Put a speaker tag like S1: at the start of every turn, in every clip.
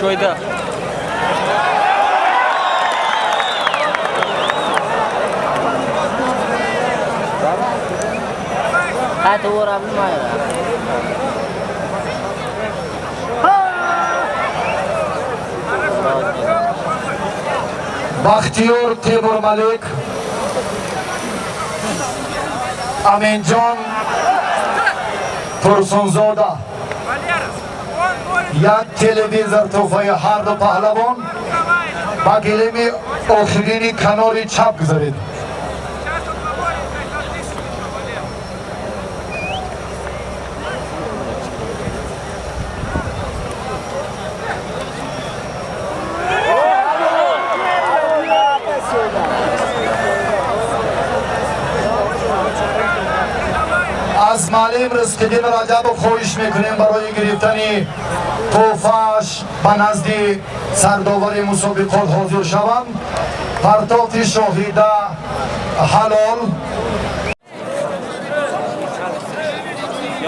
S1: Мушоҳида.
S2: Бахтиёр Темурмалик, Аминҷон Турсунзода. Як телевизор тӯҳфаи ҳарду паҳлавон. Ба гилеми охирини канори чап гузаред. Аз маълим Ризқиддин Раҷабов хоҳиш мекунем, барои гирифтани тӯҳфааш ба назди сардовари мусобиқот ҳозир шаванд. Партофти шоҳида ҳалол.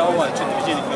S3: Я омад, что движение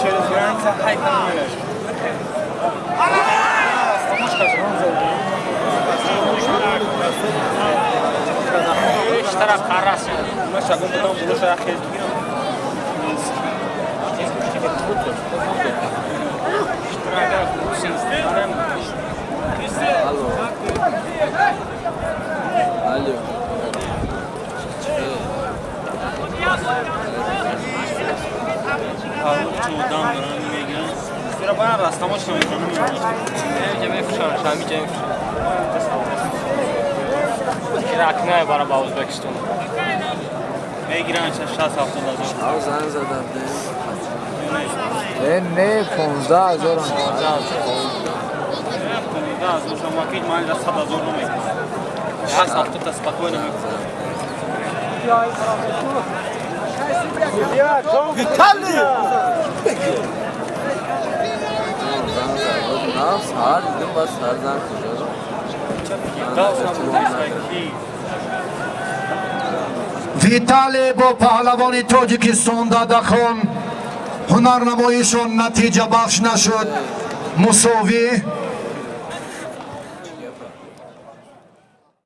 S3: Через граница
S1: Ракнае бара ба Ӯзбекистон.
S3: Мегиранд 60-70 ҳазор.
S4: Занг задам. Не, не, 15 ҳазор.
S3: 15 ҳазор шумо ки ман 100 ҳазор намегирам. 60-70 та спокойно мекунам.
S4: Виталий! Сар дидим, бас сар занг куҷо?
S2: Виталий бо паҳлавони Тоҷикистон Дадахон. Ҳунарнамоишон натиҷабахш нашуд, мусовӣ.